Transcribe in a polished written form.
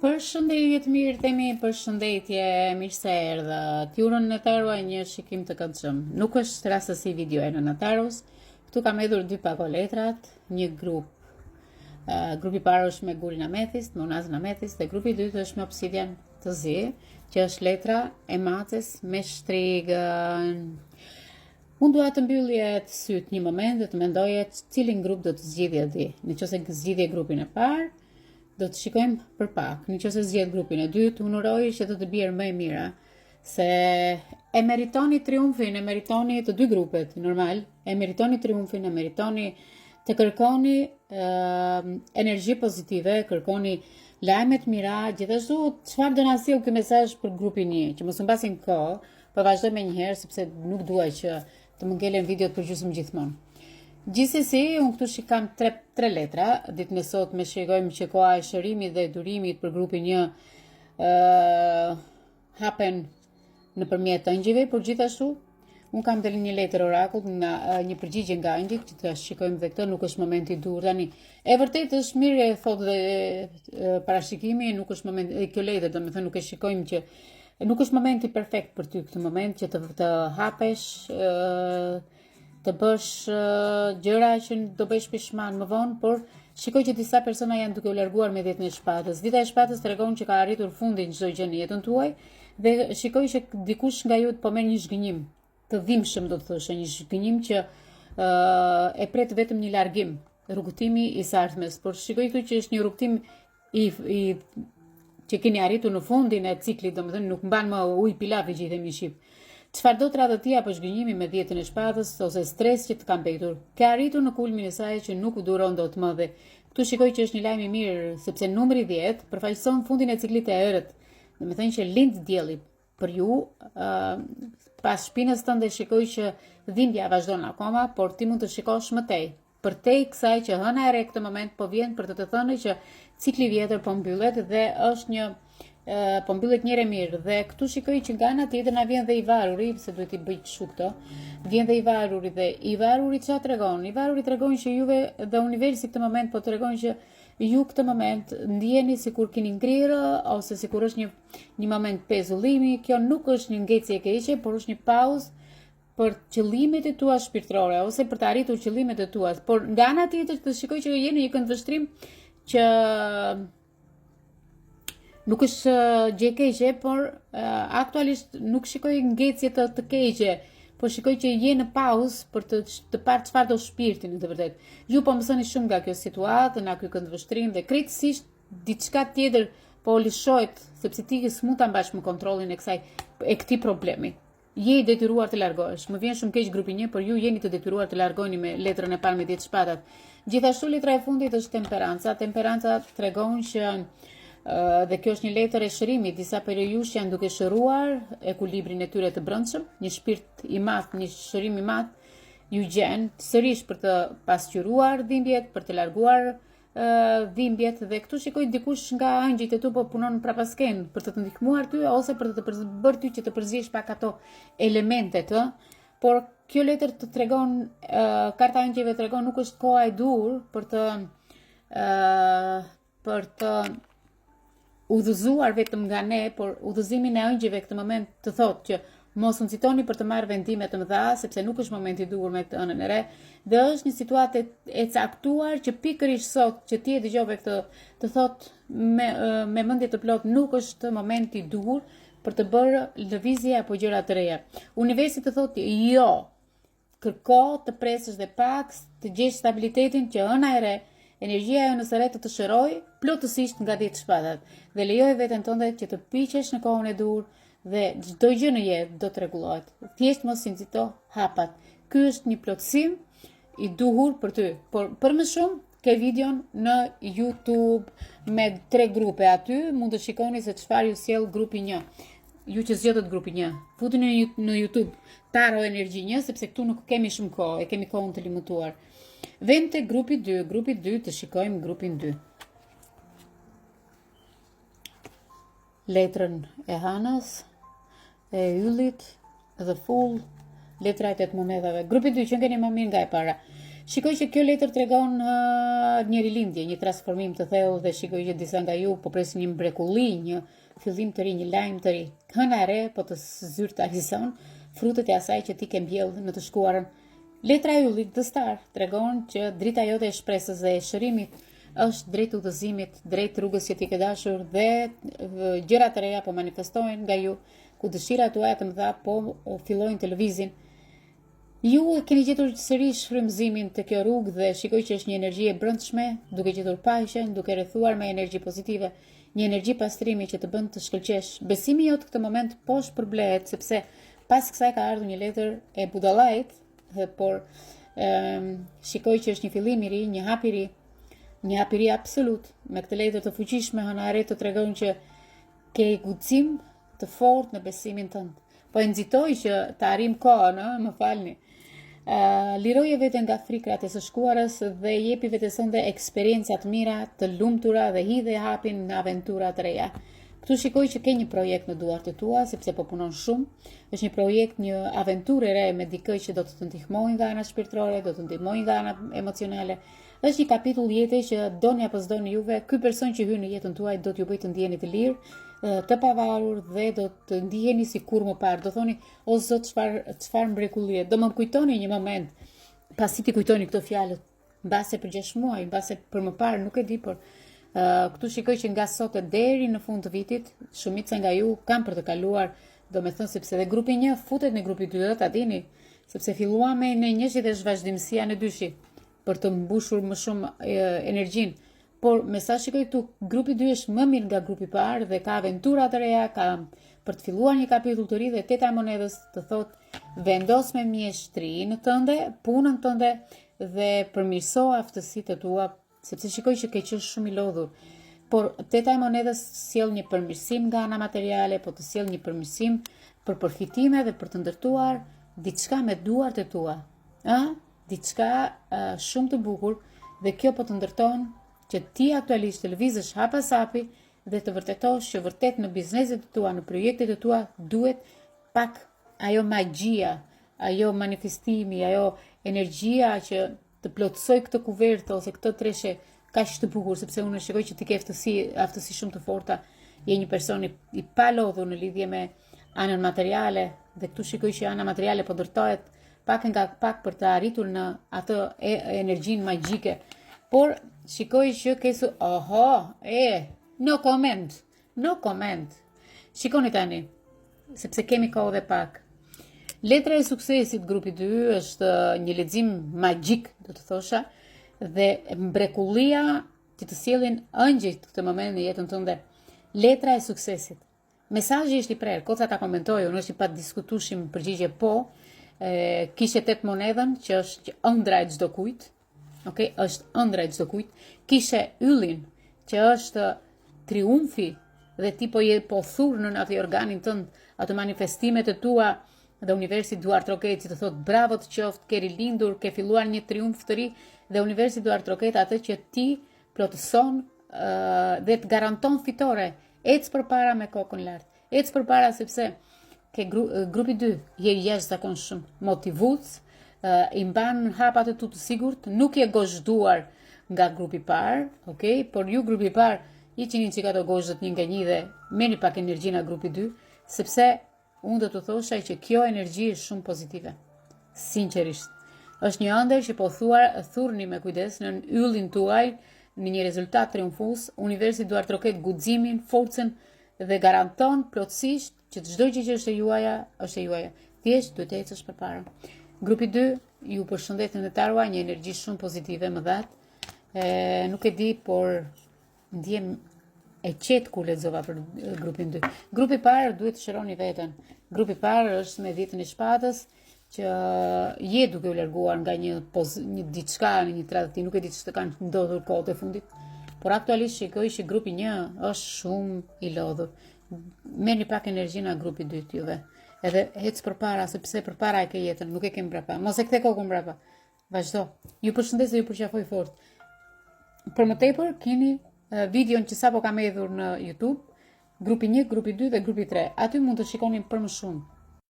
Përshëndetje të mirë, themi përshëndetje, mirë se erdhët. Ju uroj në Taro një shikim të këndshëm. Nuk është rastësi video e Nëna Taros. Këtu kam hedhur dy pako letrat, një grup. Uh, grupi i parë është me gurin ametist, me unazën ametist dhe grupi i dytë është me obsidian të zi, që është letra e maces me shtrigën. Unë dua të mbyllje sytë një moment dhe të mendoje cilin grup do të zgjidhje ti. Në qoftë se zgjidhje grupin e parë, Do të shikojmë për pak. Në qoftë se zgjedh grupin e dytë, unë uroj që të të bjerë më e mira, se e meritoni triumfin, e meritoni të dy grupet, normal, e meritoni triumfin, e meritoni të kërkoni uh, energji pozitive, kërkoni lajme të mira, gjithashtu çfarë do na sjellë ky mesazh për grupin 1, që mos humbasim kohë, po vazhdoj menjëherë sepse nuk dua që Të më ngelen videot për gjysmë gjithmonë. Gjithsesi, unë këtu shikam tre, tre letra. Ditën e sotme shikojmë që koha e shërimit dhe durimit për grupin një uh, hapen nëpërmjet ëngjëjve, por gjithashtu unë kam dhe një letër orakull nga një përgjigje nga ëngjëjt që të shikojmë dhe këtë nuk është momenti i duhur tani. E vërtetë është mirë e thotë dhe parashikimi, nuk është moment kjo letër, domethënë nuk e shikojmë që Nuk është momenti perfekt për ty këtë moment që të të hapesh, të bësh gjëra që do bësh pishman më vonë, por shikoj që disa persona janë duke u larguar me dhjetën e shpatës. Dhjeta e shpatës tregon që ka arritur fundin çdo gjë në jetën tuaj dhe shikoj që dikush nga ju po merr një zhgënjim të dhimbshëm do të thosha, një zhgënjim që uh, e pret vetëm një largim, rrugëtimi i së ardhmes, por shikoj këtu që është një rrugëtim i, i që keni arritur në fundin e ciklit, domethënë nuk mban më ujë pilafi që i themi shqip. Çfarëdo tradhëtie apo zhgënjimi me dhjetën e shpatës ose stres që të ka mbetur, ke arritur në kulmin e saj që nuk duron dot më dhe këtu shikoj që është një lajm i mirë sepse numri 10 përfaqëson fundin e ciklit të errët. Domethënë që lind dielli për ju, uh, pas shpinës tënde shikoj që dhimbja vazhdon akoma, por ti mund të shikosh më tej. Përtej kësaj që hëna e re këtë moment po vjen për të të thënë që cikli i vjetër po mbyllet dhe është një po mbyllet njëherë e mirë dhe këtu shikoj që nga ana tjetër na vjen dhe i varuri, se duhet t'i bëj kështu këto. Vjen dhe i varuri dhe i varuri çfarë tregon? I varuri tregon që juve dhe universi këtë moment po tregon që ju këtë moment ndiheni sikur keni ngrirë ose sikur është një një moment pezullimi, kjo nuk është një ngecje e keqe, por është një pauzë për qëllimet e tua shpirtërore ose për të arritur qëllimet e tua. Por nga ana tjetër të shikoj që je në një këndvështrim që nuk është gjë e keqe, por aktualisht nuk shikoj ngecje të, të keqe, po shikoj që je në pauzë për të të parë çfarë do shpirti në të vërtetë. Ju po mësoni shumë nga kjo situatë, nga ky këndvështrim dhe krejtësisht diçka tjetër po lëshohet sepse ti s'mund ta mbash më kontrollin e kësaj e këtij problemi. Je i detyruar të largohesh. Më vjen shumë keq grupi 1, por ju jeni të detyruar të largoheni me letrën e parë me 10 shpatat. Gjithashtu letra e fundit është temperanca. Temperanca tregon që dhe kjo është një letër e shërimit. Disa prej jush janë duke shëruar ekuilibrin e tyre të brendshëm, një shpirt i madh, një shërim i madh ju gjen sërish për të pasqyruar dhimbjet, për të larguar dhimbjet dhe këtu shikoj dikush nga ëngjëjt e tu po punon prapaskenë për të të ndihmuar ty ose për të të bërë ty që të përziesh pak ato elementet, ë. Por kjo letër të tregon uh, karta e ëngjëjve tregon nuk është koha e duhur për të uh, për të udhëzuar vetëm nga ne, por udhëzimin e ëngjëjve këtë moment të thotë që mos u nxitoni për të marrë vendime të mëdha, sepse nuk është momenti i duhur me këtë hënën e re, dhe është një situatë e, e caktuar që pikërisht sot që ti e dëgjove këtë të thotë me me mendje të plotë nuk është momenti i duhur për të bërë lëvizje apo gjëra të reja. Universi të thotë jo, Kërko të presësh dhe pak, të gjesh stabilitetin që hëna e re, energjia e hënës së re të të shërojë plotësisht nga 10 shpatat dhe lejoje veten tënde që të piqesh në kohën e duhur dhe çdo gjë në jetë do të rregullohet. Thjesht mos i nxito hapat. Ky është një plotësim i duhur për ty. Por për më shumë ke videon në YouTube me tre grupe aty, mund të shikoni se çfarë ju sjell grupi 1. Ju që zgjodhët grupi 1, futuni në, në YouTube Taro Energji 1 sepse këtu nuk kemi shumë kohë, e kemi kohën të limituar. Vem te grupi 2, grupi 2 të shikojmë grupin 2. Letrën e Hënës, e Yllit, The Fool, letra e tetë monedhave. Grupi 2 që keni më mirë nga e para. Shikoj që kjo letër tregon uh, një rilindje, një transformim të thellë dhe shikoj që disa nga ju po presin një mrekulli, një fillim të ri, një lajm të ri. Hëna e re po të zyrtarizon frutet e asaj që ti ke mbjellë në të shkuarën. Letra e yllit The Star tregon që drita jote e shpresës dhe e shërimit është drejt udhëzimit, drejt rrugës që ti ke dashur dhe gjëra të reja po manifestohen nga ju, ku dëshirat tuaja të mëdha po fillojnë të lëvizin. Ju e keni gjetur sërish frymëzimin te kjo rrugë dhe shikoj që është një energji e brendshme, duke gjetur paqen, duke rrethuar me energji pozitive, një energji pastrimi që të bën të shkëlqesh. Besimi jot këtë moment po shpërblehet sepse pas kësaj ka ardhur një letër e budallait, por ëm shikoj që është një fillim i ri, një hap i ri, një hap i ri absolut. Me këtë letër të fuqishme hëna e re të tregon që Ke guxim të fortë në besimin tënd. Po e nxitoj që të arrijmë kohën, ë, më falni. Uh, liroje veten nga frikrat e së shkuarës dhe jepi vetes tënde eksperienca të mira, të lumtura dhe hidhe hapin në aventura të reja. Këtu shikoj që ke një projekt në duart e tua, sepse po punon shumë. Është një projekt, një aventurë e re me dikë që do të të ndihmojë nga ana shpirtërore, do të ndihmojë nga ana emocionale. Është një kapitull jete që doni apo s'doni juve, ky person që hyn në jetën tuaj do t'ju bëjë të ndiheni të lirë, të pavarur dhe do të ndiheni si kurrë më parë. Do thoni, o Zot, çfarë çfarë mrekullie. Do më kujtoni një moment pasi t'i kujtoni këto fjalët, mbase për 6 muaj, mbase për më parë, nuk e di, por uh, këtu shikoj që nga sot e deri në fund të vitit, shumica nga ju kanë për të kaluar, domethënë sepse dhe grupi 1 futet në grupi 2, ta dini, sepse filluam me në njëshi dhe është vazhdimësia në dyshi. për të mbushur më shumë energjinë. Por me sa shikoj këtu, grupi 2 është më mirë nga grupi i parë dhe ka aventura të reja, ka për të filluar një kapitull të ri dhe teta e monedhës të thotë vendos me mjeshtrinë tënde, punën tënde dhe përmirëso aftësitë e tua, sepse shikoj që ke qenë shumë i lodhur. Por teta e monedhës sjell një përmirësim nga ana materiale, po të sjell një përmirësim për përfitime dhe për të ndërtuar diçka me duart e tua. Ë? diçka uh, shumë të bukur dhe kjo po të ndërton që ti aktualisht të lëvizësh hap pas hapi dhe të vërtetosh që vërtet në bizneset e tua, në projektet e tua duhet pak ajo magjia, ajo manifestimi, ajo energjia që të plotësoj këtë kuvertë ose këtë treshe kaq të bukur, sepse unë shikoj që ti ke aftësi, aftësi shumë të forta, je një person i, i palodhur në lidhje me anën materiale dhe këtu shikoj që ana materiale po ndërtohet pak nga pak për të arritur në atë e, energjinë magjike. Por shikoj që ke su, oho, e, no comment, no comment. Shikoni tani, sepse kemi kohë dhe pak. Letra e suksesit grupi 2 është një lexim magjik, do të thosha, dhe mrekullia që të sjellin ëngjëjt këtë moment në jetën tënde. Letra e suksesit. Mesazhi është i prerë, koca ta komentoj, unë është i padiskutueshëm përgjigje po. E, kishe tetë monedhën që është ëndra e çdo kujt. Okej, okay, është ëndra e çdo kujt. Kishe yllin që është triumfi dhe ti po je po thur në atë organin tënd, ato manifestimet e tua dhe universi duartroket që të thot bravo të qoftë, ke rilindur, ke filluar një triumf të ri dhe universi duartroket atë që ti plotëson dhe të garanton fitore. Ec përpara me kokën lart. Ec përpara sepse ke gru, grupi 2 je jashtëzakonshëm motivues, i mban hapat e tu të sigurt, nuk je gozhduar nga grupi i parë, okay? Por ju grupi i parë hiqini çik ato gozhdët një nga një dhe merrni pak energji nga grupi 2, sepse Unë do të thosha që kjo energji është shumë pozitive. Sinqerisht. Është një ëndërr që po thuar, thurni me kujdes në yllin tuaj në një rezultat triumfues, universi duartroket guximin, forcën dhe garanton plotësisht që çdo gjë që është e juaja, është e juaja. Thjesht duhet të ecësh përpara. Grupi 2 ju përshëndet në Tarua, një energji shumë pozitive më dhatë. E, nuk e di, por Ndihem e qetë kur lexova për grupin 2. Grupi i parë duhet të shëroni veten. Grupi i parë është me dhjetën e shpatës që je duke u larguar nga një poz, një diçka në një tradhti, nuk e di ç'të kanë ndodhur kohët e fundit. Por aktualisht shikoj që grupi 1 është shumë i lodhur. Merrni pak energji nga grupi 2 juve. Edhe ec përpara sepse përpara e ke jetën, nuk e ke mbrapa. Mos e kthe kokën mbrapa. Vazhdo. Ju përshëndes dhe ju përqafoj fort. Për më tepër keni videon që sapo kam hedhur në YouTube, grupi 1, grupi 2 dhe grupi 3. Aty mund të shikoni për më shumë.